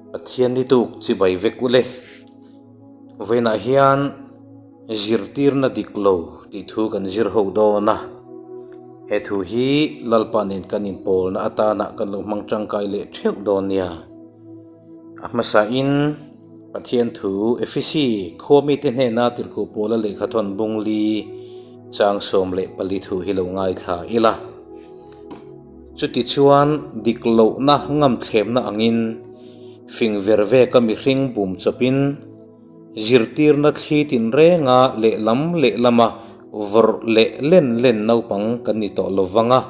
Pathian ni tuk chibai vek ule. Vawiinah hian zirtirna dik lo tih thu kan zir ho dawn a. He thu hi Lalpa nen kan inpawlna atana kan lo hmang tangkai leh theuh dawn nia. A hmasain Pathian thu Efesi khua mite hnena tirhkoh pawla lehkhathawn bungli chang 14 thu hi lo ngaithla ila. Chutichuan dik lohna ngamthlemna angin fing ver veka mihring bum chawpin zirtirna thli tinrenga lehlam lehlama vawrh leh len len naupang kan ni tawh lo vang a,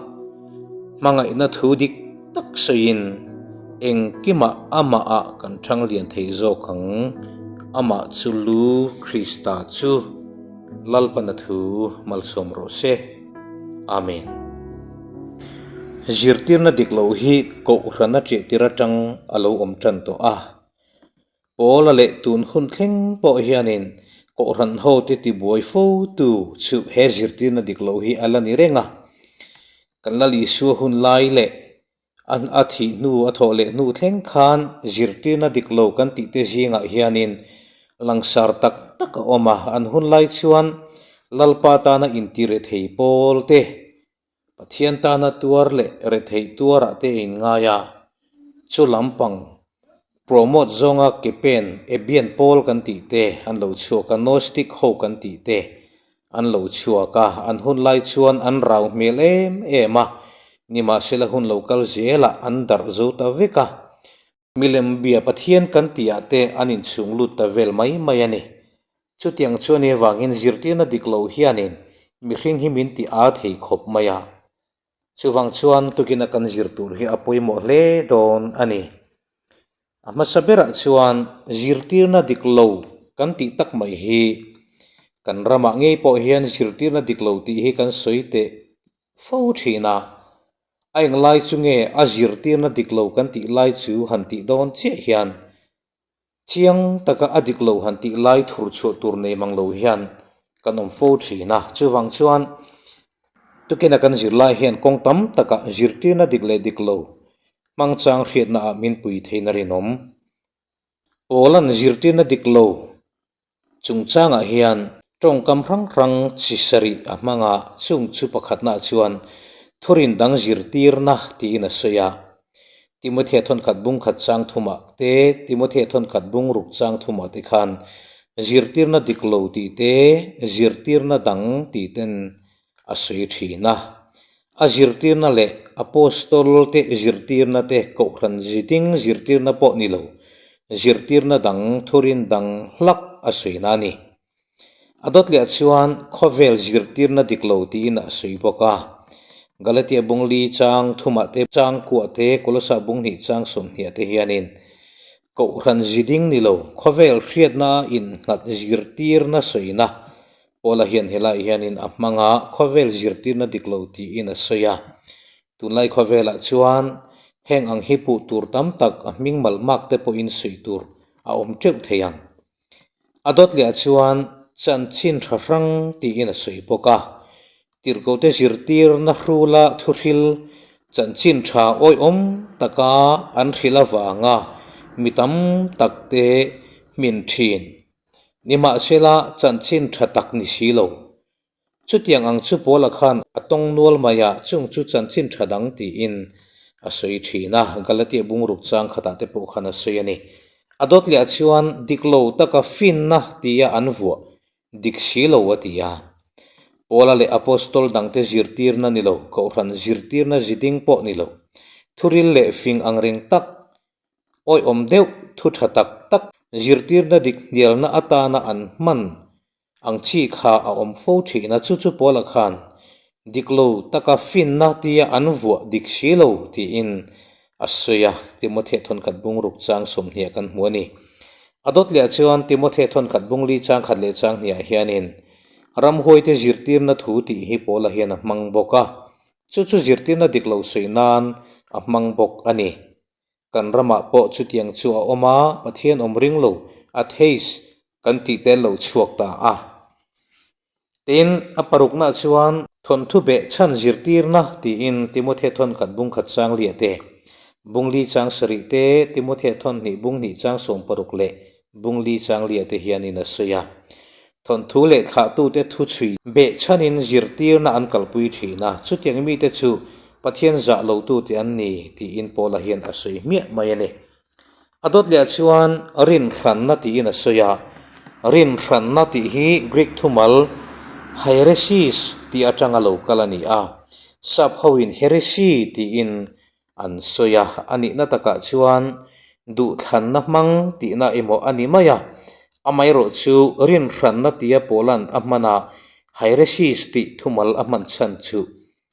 hmangaihna thu dik tak sawiin engkimah amahah kan thang lian thei zawk ang, amah chu lu Krista chu Lalpana thu malsawm rawh se. Amen. Zirtirna dik loh hi Kohhrana ṭihtir aṭang a lo awm ṭan tawh a. Paula leh tun hun thleng pawh hianin Kohhran hote tibuai fo tu chu he zirtirna dik loh hi a la ni reng a. Kan Lal Isua hun lai leh a thih hnu a thawh leh hnu thleng khan zirtirna dik lo kan tih te zingah hianin langsar tak tak a awm a, an hun lai chuan Lalpa tana inti rethei pawl te, Pathian tana tuar leh retheih tuarah te a inngai a, chu lampang promote zawnga ke pen Ebian pawl kan tih te an lo chhuak a, Gnostic ho kan tih te An lo chhuak a, an hun lai chuan an rau hmel em em a, nimahsela hun lo kal zelah an darh zo ta vek a. Milem bia Pathian kan tihah te an inchhung lut ta vel mai mai a ni. Chutiang chuan i avangin zirtirna dik lo hianin mihring hi min ti a thei khawp mai a. Chuvang chuan tukina kan zir tur hi a pawimawh hle dawn a ni. A hmasa berah chuan zirtirna dik lo kan tih tak mai hi kan ramah ngei pawh hian zirtirna dik lo tih hi kan sawi teh fo thin a. A englai chu nge a zirtirna dik lo kan tih lai chu han tih dawn chiah hian Chiang taka a dik lo han tih lai thur chhuah tur nei mang lo hian kan awm fo thin a, chuvang chuan tukina kan zirlai hian kawng tam takah zirtirna dik leh dik lo hmangchang hriatna ah min pui theihna rinawm. Pawlan zirtirna dik lo chungchangah hian tawngkam hrang hrang chi sarih a hmang a, chung chu pakhatnaah chuan thurin dang zirtirna tiin a sawi a. Timothea thawnkhat bung khat chang thumah te, Timothea thawnkhat bung ruk chang thumah te khan zirtirna dik lo tih te, zirtirna dang tih ten a sawi thin a. A zirtirna leh Apostol te zirtirna te Kohhran ziding zirtirna pawh ni lo, zirtirna dang thurin dang hlak a sawina a ni. A dawt leh chuan khawvel zirtirna dik lo tiin a sawi bawk a. Galatia bungli chang thumah te, chang kuah te, Kolosa bunghnih chang 20 te hianin Kohhran ziding ni lo, khawvel hriatna a innghat zirtirna sawina Paula hian helai hianin a hmang a, khawvel zirtirna dik lo tiin a sawi a. Tunlai khawvelah chuan heng ang hi puh tur tam tak a hming malmak te pawhin sawi tur a awm teuh thei ang. A dawt leh ah chuan chanchin tha hrang tiin a sawi bawk a. Tirhkohte zirtirna hrula thuhril chanchin tha awihawm taka an hrilh avanga mi tam takte hmin thin. Nimahsela chanchin tha tak ni si lo. Chutiang ang chu Paula khan a tawng nual mai a, chung chu chanchin tha dang tiin a sawi thin a, Galatia bungruk chang khatah te pawh khan a sawi a ni. A dawt leh ah chuan dik lo taka finna tia an vuah dik si lo a ti a. Paula leh Apostol dangte zirtirna ni lo, Kohhran zirtirna ziding pawh ni lo, thuril leh fing angreng tak awihawm deuh thu tha tak tak zirtirna dik hnialna atana an hman Ang chi kha a awm fo thin a, chu chu Paula khan dik lo taka finna tia an vuah dik si lo tiin a sawi a, Timothea thawnkhat bungruk chang 20 kan hmu a ni. A dawt leh ah chuan Timothea thawnkhat bungli chang khat leh chang hniah hianin ramhuaite zirtirna thu tih hi Paula hian a hmang bawk a, chu chu zirtirna dik lo sawi nan a hmang bawk a ni. Kan ramah pawh chutiang chu a awm a, Pathian awm ring lo, atheist, kan tih te lo chhuak ta a. Tin, a paruknaah chuan thawnthu beh chhan zirtirna tiin Timothea thawnkhat bungkhat sang liah te, Bung li chang sarih te, Timothea thawnhnih bung hnih chang 60 leh bung li chang lia te hianin a sawi a. Thawnthu leh thlahtute thu chhui behchhanin zirtirna an kalpui thin a, chutiang mite chu Pathian zah lotute an ni tiin Paula hian a sawi hmiah mai a ni. A dawt leh chuan rinhranna tiin a sawi a, rinhranna tih hi Greek thumal hairesis tih atanga lo kal a ni a, sap hoin heresy tiin an sawi a, a nihna takah chuan duhthlanna hmang tihna emaw a ni mai a, amaherawh chu rinhranna tia Paula'n a hman a, hairesis tih thumal a hman chhan chu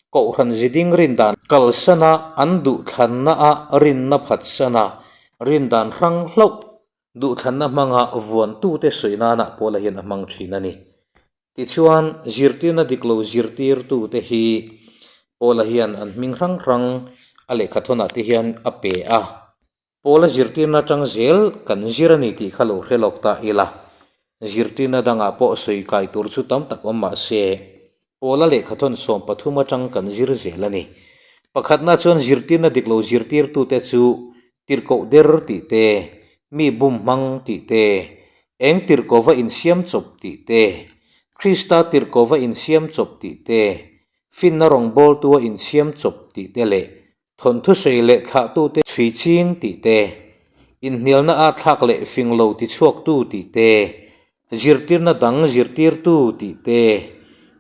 Kohhran ziding rindan kalsana an duhthlanna a rinna phatsana rindan hrang hlauh duhthlanna hmanga vuantute sawi nana Paula hian a hmang thin a ni. Tichuan, zirtirna dik lo zirtirtute hi Paula hian an hming hrang hrang a lehkhathawnah te hian a pe a. Paula zirtirna atang zel kan zir a ni tih kha lo hre lawk ta ila. Zirtirna dangah pawh sawi kai tur chu tam tak awm mah se, Paula lehkhathawn 13 atang kan zir zel a ni. Pakhatna chuan zirtirna dik lo zirtirtute chu tirhkoh der tih te, mi bum hmang tih te, eng tirhkoh va insiam chawp tih te, Krista tirhkoh va insiam chawp tih te, finna rawngbawltua insiam chawp tih te leh Thawnthu sawi leh thlahtute chhui ching tih te, inhnialna a thlak leh fing lo tichhuaktu tih te, zirtirna dang zirtirtu tih te,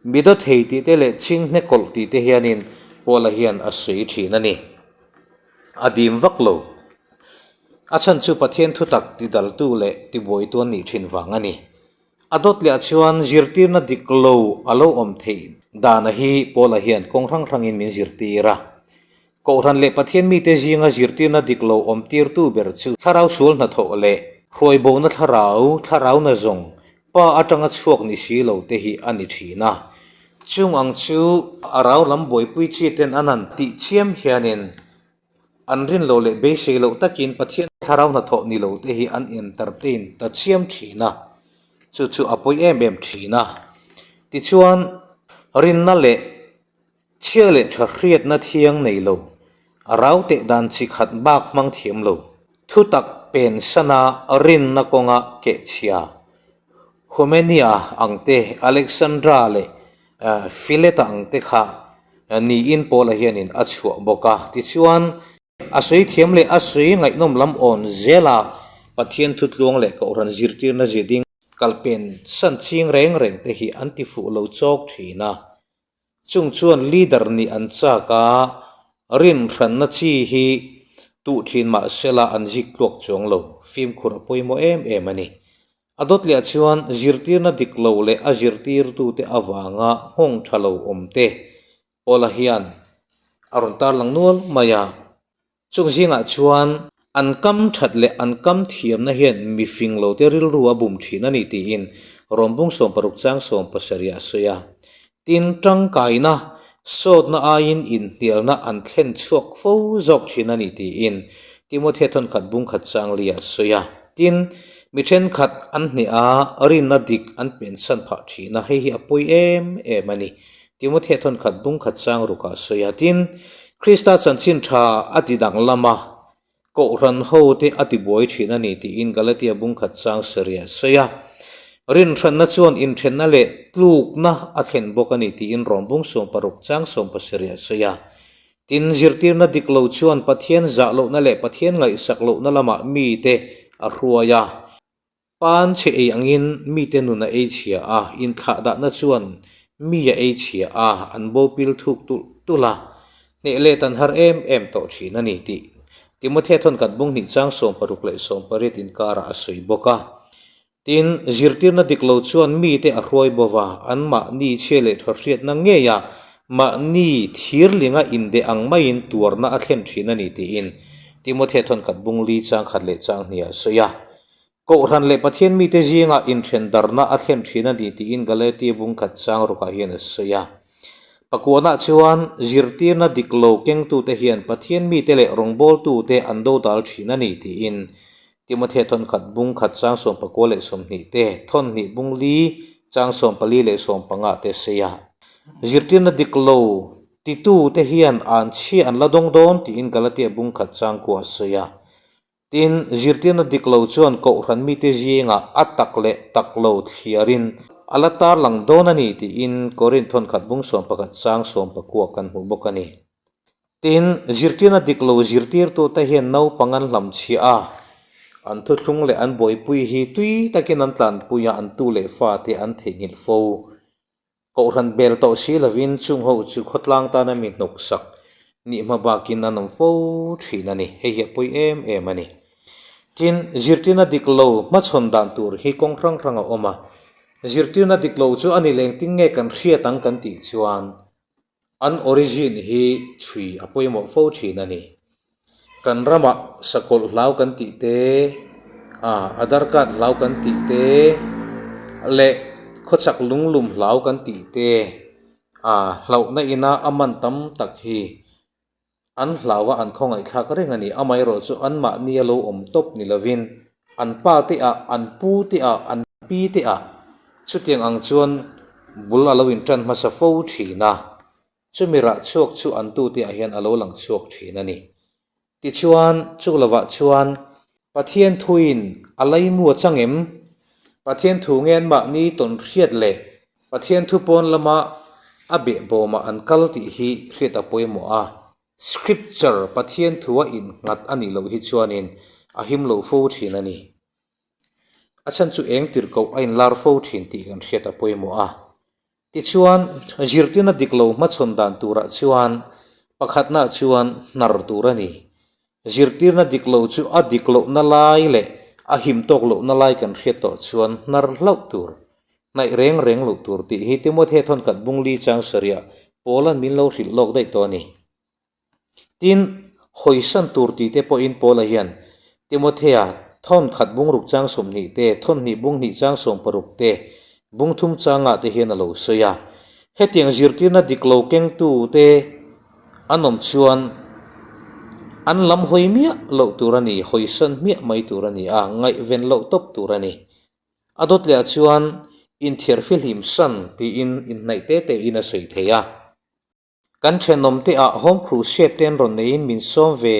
mi dawthei tih te leh ching hnekawlh tih te hianin Paula hian a sawi thin a ni. A dim vak lo. A chhan chu Pathian thutak tidaltu leh tibuaitu an nih thin vang a ni. A dawt leh ah chuan zirtirna dik lo a lo awm theih dana hi Paula hian kawng hrang hrangin min zirtir a. Kohhran leh Pathian mite zinga zirtirna dik lo awm tirtu ber chu thlarau sual hnathawh leh hruaibona thlarau, thlarau na zawng, pa atanga chhuak ni si lo te hi a ni thin a. Chung ang chu a rau lam buaipui chi ten an han tih chiam hianin An rin loh leh beisei loh takin Pathian thlarau hnathawh ni lo te hi an entertain ta chiam thin a, chu chu a pawi em em thin a. Tichuan, rinna leh chhia leh tha hriatna thiang nei lo, a rau teh dan chi khat bak hmang thiam lo, thutak pen sana rinna kawnga kehchhia Humenia ang te, Alexandra leh Phileta ang te kha niin Paula hianin a chhuah bawk a. Tichuan, a sawi thiam leh a sawi ngaihnawm lam awn zela Pathian thutluang leh Kohhran zirtirna ziding kalpen san ching reng reng te hi an ti fuh lo chawk thin a. Chung chuan leader nih an chak a, rinhranna chi hi tuh thin mah sela an zik tluak chuang lo, fimkhur a pawimawh em em a ni. A dawt leh chuan zirtirna dik lo leh a zirtirtute avanga nghawng tha lo awm te Paula hian a rawn tarlang nual mai a. Chung zingah chuan an kam that leh an kam thiamna hian mi fing lote rilru a bum thin a ni tiin Rawmbung 60 chang 70 a sawi a. Tin, tangkaina, sawtna aiin inhnialna an thlen chhuak fo zawk thin a ni tiin Timothea thawnkhat bung khat chang li a sawi a. Tin, mi thenkhat an hneh a, rinna dik an pensan phah thin a, hei hi a pawi em em a ni. Timothea thawnkhat bung khat chang rukah a sawi a, tin, Krista chanchin tha a ti danglam a, Kohhran hote a ti buai thin a ni tiin Galatia bung khat chang sarih a sawi a. Rinhranna chuan inthenna leh tlukna a thlen bawk a ni tiin Rom bung 60 chang 17 a sawi a. Tin, zirtirna dik lo chuan Pathian zah lohna leh Pathian ngaihsak lohna lamah mite a hruai a. Pan chhe ei angin mite nun a ei chhia a, inthlahdahna chuan mi a ei chhia a, an bo pil thuk tulh tulh a, hneh let an har em em tawh thin a ni tih Timothea thawnkhat bung hnih chang 60 leh 18 inkarah a sawi bawk a. Tin, zirtirna dik lo chuan mite a hruai bo va, anmahni chhia leh tha hriatna ngei a, mahni thirlinga indeh ang maiin tuarna a thlen thin a ni tiin Timothea thawnkhat bung li chang khat leh chang hnih a sawi a. Kohhran leh Pathian mite zingah inthen darhna a thlen thin a ni tiin Galatia bung khat chang rukah hian a sawi a. Pakuanah chuan zirtirna dik lo kengtute hian Pathian mite leh rawngbawltute an dodal thin a ni tiin Timothea thawn khat bung khat chang 19 leh 20 te, thawn hnih bung li chang 14 leh 15 te a sawi a. Zirtirna dik lo. Titute hian an chhia an la dawng dawn tiin Galatia bung khat changkua a sawi a. Tin, zirtirna dik lo chuan Kohhran mite zingah a tak leh tak lo thliarin a la tarlang dawn a ni tiin Korinth thawnkhat bung 11 chang 19 kan hmuh bawk a ni. Tin, zirtirna dik lo zirtirtute hian naupang an hlamchhiah a, an thuthlung leh an buaipui hi tui takin an tlanpui a, an tu leh fate an theihnghilh fo. Kohhran bel tawh si lovin chung ho chu khawtlang tana mi hnawksak nih hma bakin an awm fo thin a ni. Hei hi a pawi em em a ni. Tin, zirtirna dik lo hmachhawn dan tur hi kawng hrang hrang a awm a. Zirtirna dik lo chu a ni leng ting nge kan hriat ang kan tih chuan An origin hi chhui a pawimawh fo thin a ni. Kan ramah sakawlh hlau kan tih te, Aadhaar card hlau kan tih te leh khawchhak lunglum hlau kan tih te hlauhna ina a man tam tak hi An hlau a, an khawngaihthlak reng a ni. Amaherawh chu anmahni a lo awm tawp ni lovin an pa te ah, an pu te ah, an pi te ah chutiang ang chuan bul a lo intan hmasa fo thin a. Chumi rah chhuak chu an tu te ah hian a lo lang chhuak thin a ni. Tichuan, chu lovah chuan Pathian thuin a laimu a chang em? Pathian thu nge anmahni tawn hriat leh Pathian thu pawn lama a behbawmah an kal tih hi hriat a pawimawh a. Scripture, Pathian thu a innghat a nih loh hi chuanin a him lo fo thin a ni. A chhan chu eng tirhkoh a inlar fo thin tih kan hriat a pawimawh a. Tichuan, zirtirna dik lo hmachhawn dan turah chuan pakhatna chuan hnar tur a ni. Zirtirna dik lo chu a dik lohna lai leh a him tawk lohna lai kan hriat tawh chuan hnar hlauh tur, hnaih reng reng loh tur tih hi Timothea thawnkhat bungli chang sarihah Paula'n min lo hrilh lawk daih tawh a ni. Tin, hawisan tur tih te pawhin Paula hian Timothea thawn khat bungruk chang 20 te, thawn hnih bung hnih chang 60 te, bung thum changah te hian a lo sawi a. Hetiang zirtirna dik lo kengtu te an awm chuan an lam hawi miah loh tur a ni, hawisan hmiah mai tur a ni a, ngaihven loh tawp tur a ni. A dawt leh ah chuan inthiarfihlim san tiin inhnaih te tein a sawi thei a. Kan thenawmte ah Home Crusade te an rawn neiin min sawm ve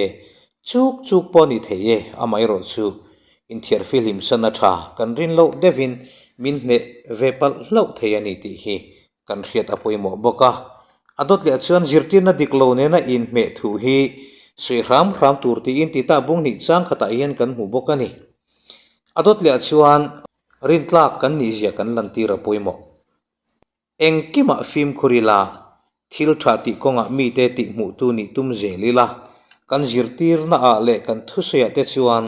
chuk chuk pawh a ni thei e, amaherawh chu inthiarfihlim san a tha kan rin loh deuhin min hneh ve palh hlauh thei a ni tih hi kan hriat a pawimawh bawk a. A dawt leh chuan zirtirna dik lo nena inhmeh thu hi sawi hram hram tur tiin tita bung hnih chang khatah hian kan hmu bawk a ni. A dawt leh chuan rintlak kan nihzia kan lantir a pawimawh. Engkimah fimkhur ila, thil tha tih kawngah mite tihhmuhtu nih tum zel ila, kan zirtirna ah leh kan thusawiah te chuan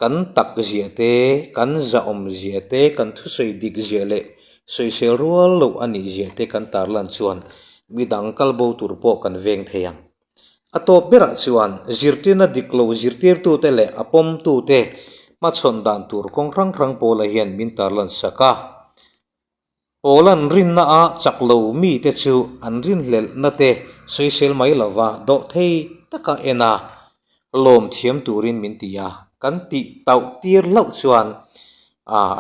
kan tak zia te, kan zahawm zia te, kan thusawi dik zia leh sawisel rual loh a nih zia te kan tarlan chuan midang kalbo tur pawh kan veng thei ang. A tawp berah chuan zirtirna dik lo zirtirtute leh a pawmtute hmachhawn dan tur kawng hrang hrang pawlah hian min tarlan sak a. Paula'n rinna a chak lo mite chu an rinhlelhna te sawisel mai lova dawhthei taka en a, lawm thiam turin min ti a, kan tih tauh tir hlauh chuan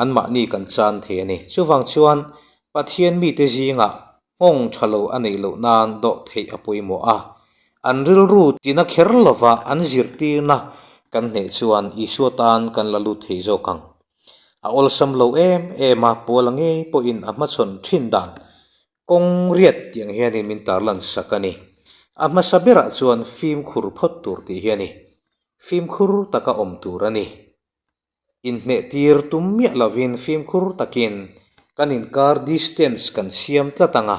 anmahni kan chan thei a ni. Chuvang chuan Pathian mite zingah nghawng tha lo a neih loh nan dawhtheih a pawimawh a, an rilru tina kher lova an zirtirna kan hneh chuan Isua tan kan la lut thei zawk ang. A awlsam lo em em a, Paula ngei pawhin a hmachhawn thin dan kawng riat tih ang hianin min tarlan sak a ni. A hmasa berah chuan fimkhur phawt tur tih hi a ni. Fimkhur taka awm tur a ni. Inhnehtir tum miah lovin fimkhur takin kan inkar distance kan siam tlat ang a.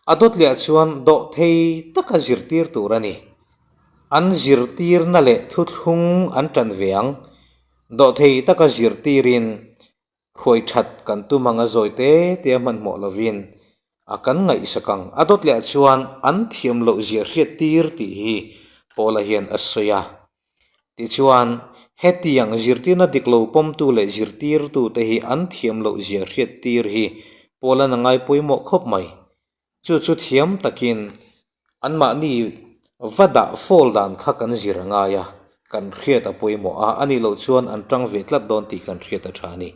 A dawt leh ah chuan dawh thei taka zirtir tur a ni. An zirtirna leh thuthlung an tan ve ang. Dawhthei taka zirtirin hruai that kan tum ang a zawi te te a hmanhmawh lovin a kan ngaihsak ang. A dawt leh ah chuan an thiam loh zia hriat tir tih hi Paula hian a sawi a. Tichuan, hetiang zirtirna dik lo pawmtu leh zirtirtute hi an thiam loh zia hriat tir hi Paula'n a ngai pawimawh khawp mai. Chu chu thiam takin anmahni va dah fall dan kha kan zir a ngai a, kan hriat a pawimawh a, a nih loh chuan an tang ve tlat dawn tih kan hriat a tha a ni.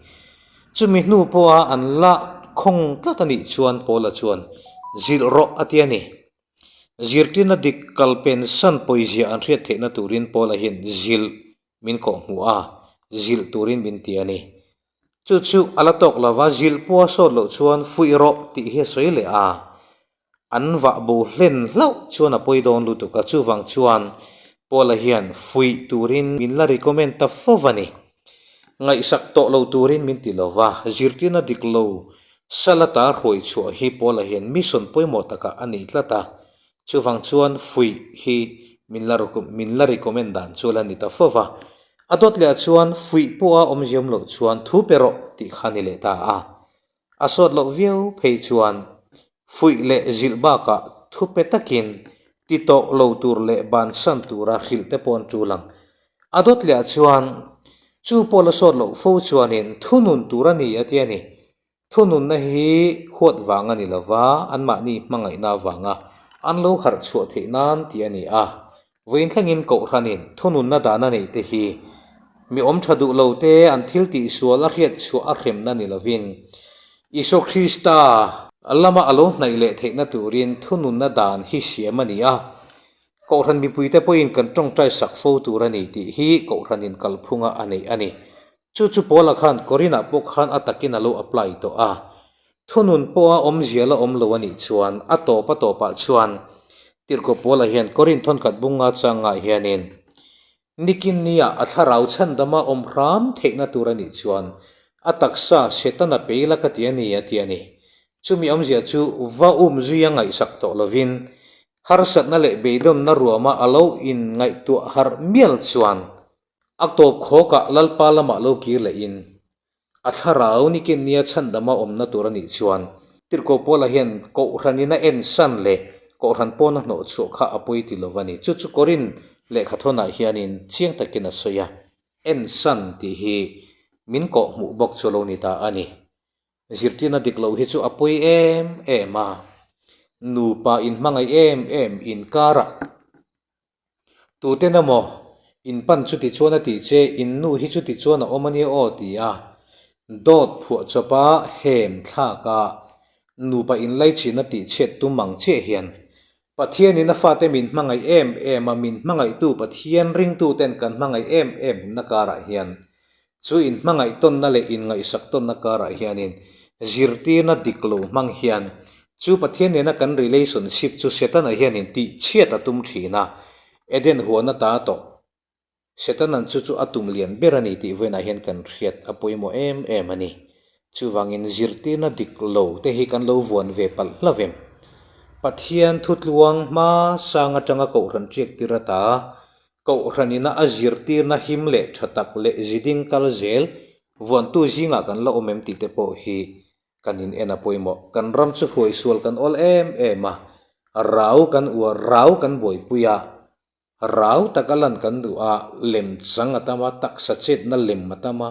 Chumi hnu pawha an la khawng tlat a nih chuan Paula chuan zilh rawh a ti a ni. Zirtirna dik kal pen san pawizia an hriat theihna turin Paula hian zilh min kawhhmuh a, zilh turin min ti a ni. Chu chu a la tawk lova, zilh pawh a sawt loh chuan fuih rawh tih hi a sawi leh a. An vah bo hlen hlauh chuan a pawi dawn lutuk a, chuvang chuan Paula hian fuih turin min la recommend ta fo va ni. Ngaihsak tawh lo turin min ti lova, zirtirna dik lo Salata hruai chhuah hi Paula hian mission pawimawh takah a nei tlat a, chuvang chuan fuih hi min la min la recommend dan chu a la ni ta fo va. A dawt leh ah chuan fuih pawha awmziam loh chuan thu pe rawh tih kha a ni leh ta a. A sawt loh viau phei chuan fuih leh zilh bakah thu pe takin ti tawh lo tur leh bansan tura hrilh te pawh an tul ang. A dawt leh ah chuan chu pawh la sawt loh fo chuanin thunun tur a ni a ti a ni. Thununna hi huat vang a ni lova, anmahni hmangaihna avanga an lo harh chhuah theih nan tih a ni a. Vawiin thlengin Kohhranin thununna dan a neih te hi mi awm tha duh lo te an thil tih sual a hriat chhuah a hremna ni lovin Isua Krista lama a lo hnaih leh theihna turin thununna dan hi siam a ni a. Kohhran mipuite pawhin kan tawngtai sak fo tur a ni tih hi Kohhranin kalphunga a neih a ni. Chu chu Paula khan Korinah pawh khan a takin a lo apply tawh a. Thunun pawha awmzia la awm lo a nih chuan a tawp a tawpah chuan Tirhkoh Paula hian Korin thawnkhat bunga changah hianin nikin nia a thlarau chhandama awm hram theihna tur a nih chuan a taksa Setana pei la ka ti a ni a ti a ni. Chumi awmzia chu va um zuia ngaihsak tawh lovin harsatna leh beidawnna ruama a lo inngaihtuah harh mial chuan A tawp khawkah Lalpa lamah lo kir lehin, a thlarau nikin nia chhandama awmna tur a nih chuan Tirhkoh Paula hian Kohhranin a ensan leh Kohhran pawna hnawh chhuah kha a pawi ti lo va ni. Chu chu Korin lehkhathawnah hianin chiang takin a sawi a, ensan tih hi min kawhhmuh bawk chu lo ni ta a ni. Zirtirna dik loh hi chu a pawi em em a, nupa inhmangaih em em inkarah, Tuten emaw, in pan chuti chuan a tih che, in nu hi chuti chuan a awm a nia aw ti a, dawt phuah chawpa hem thlak a, nupa inlaichhin a tih chhiat tum ang chiah hian Pathianin a fate min hmangaih em em a, min hmangaihtu Pathian ringtuten kan hmangaih em em na karah hian chu inhmangaih tawnna leh inngaihsak tawnna karah hianin zirtirna dik lo hmang hian chu Pathian nena kan relationship chu Setana hianin tihchhiat a tum thin a, Eden huan ata tawh Setana'n chu chu a tum lian ber a ni tih vawiinah hian kan hriat a pawimawh em em a ni. Chuvangin zirtirna dik lo te hi kan lo vuan ve palh hlavem. Pathian thutluang hma sang atanga Kohhran ṭiak tir ata Kohhranina a zirtirna him leh tha tak leh ziding kal zel vuantu zingah kan la awm em tih te pawh hi kan in en a pawimawh. Kan ram chu hruaisual kan awl em em a, rau kan uar, rau kan buaipui a, rau taka lan kan duh a, lem chang a tam a, taksa chetna lem a tam a,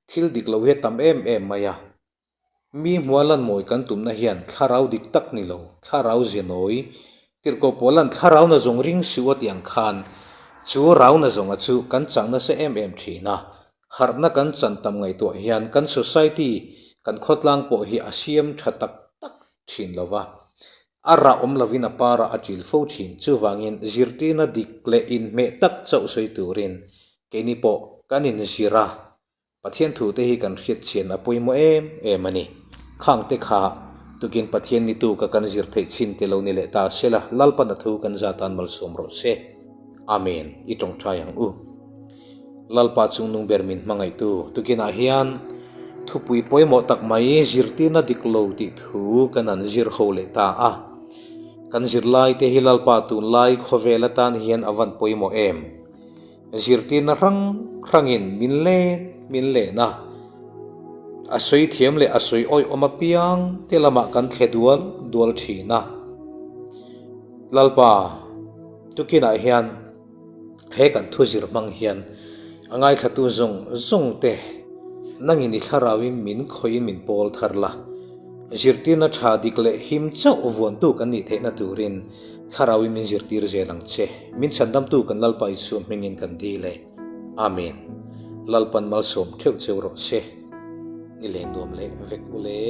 thil dik lo hi a tam em em mai a. Mi hmua lan mawi kan tumna hian thlarau dik tak ni lo, thlarau ze nawi, tirhkoh pawh lan thlarau na zawng ring suh a tih ang khan chu rau na zawnga chu kan chang nasa em em thin a, harhna kan chan tam ngaihtuah hian kan society, kan khawtlang pawh hi a siam tha tak tak thin lo va, a rah awm lovin a parah a ṭil fo thin. Chuvangin zirtirna dik leh inhmeh tak chauh sawi turin keini pawh kan inzir a, Pathian thu te hi kan hriat chian a pawimawh em em a ni. Khang te kha tukin Pathian ni tu ka kan zir theih chin te lo ni leh ta se la, Lalpan a thu kan zat an malsawm rawh se. Amen. I tawngtai ang u. Lalpa chungnung ber min hmangaihtu tukinah hian thupui pawimawh tak mai zirtirna dik lo tih thu kan an zir ho leh ta a. Kan zirlai te hi Lalpa tunlai khawvel atan hian a van pawimawh em. Zirtirna hrang hrangin min len min len a, a sawi thiam leh a sawi awih awm apiang te lamah kan thle dual dual thin a. Lalpa, tukinah hian he kan thu zir hmang hian a ngaithlatu zawng zawng te nangin i thlarauin min khawihin min pawl thar la, zirtirna tha dik leh him chauh vuantu kan nih theihna turin Thlarauin min zirtir zel ang che. Min chhandamtu kan Lalpa Isua hmingin kan dil e. Amen. Lalpan malsawm theuh cheu rawh se. Ni leh nuam leh vek u le.